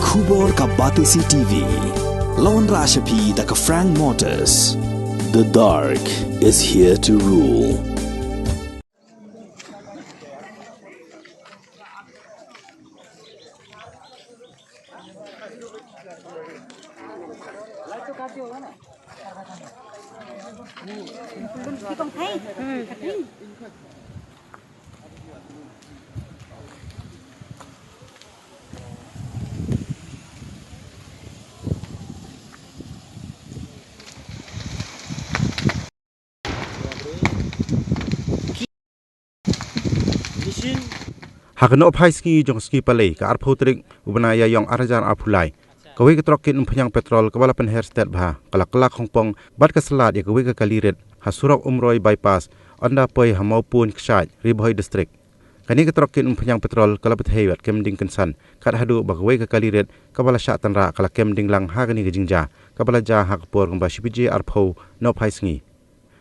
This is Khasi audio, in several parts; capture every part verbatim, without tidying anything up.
Khubor ka Batesi T V. La wanrah sha phi da ka Frank Motors. The dark is here to rule. Ha ka nohphai sngi jong ka sngi Palei, ka arphew tarik u bnai Ïaïong arhajar arphew lai, kawei ka trok kit umphniang petrol kaba la pynher stet bha ka la kylla khongpong bad ka slat ïa kawei ka kali rit ha surok Umroi Bypass, ynda poi ha Mawpun Kshaid, Ri Bhoi District. Kane ka trok kit umphniang petrol ka la bthei bad kem ding kynsan kat haduh ba kawei ka kali rit kaba la shah tynrah ka la kem ding lang ha kane ka jingjia kaba la jia ha ka por kumba shi baje arphew nohphai sngi.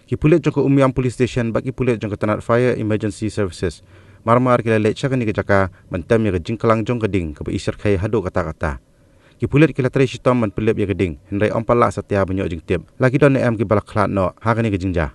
Ki pulit jong ka Umiam Police Station bad ki pulit jong ka tnat Fire Emergency Services marmar ki la leit sha kane ka jaka ban tem ïa ka jingklang jong ka ding kaba i shyrkhei haduh katta katta. Ki pulit ki la trei shitom ban pynlip ïa ka ding, hynrei ym pat lah satia ban ïoh jingtip la ki don ne em kiba la khlad noh ha kane ka jingjia.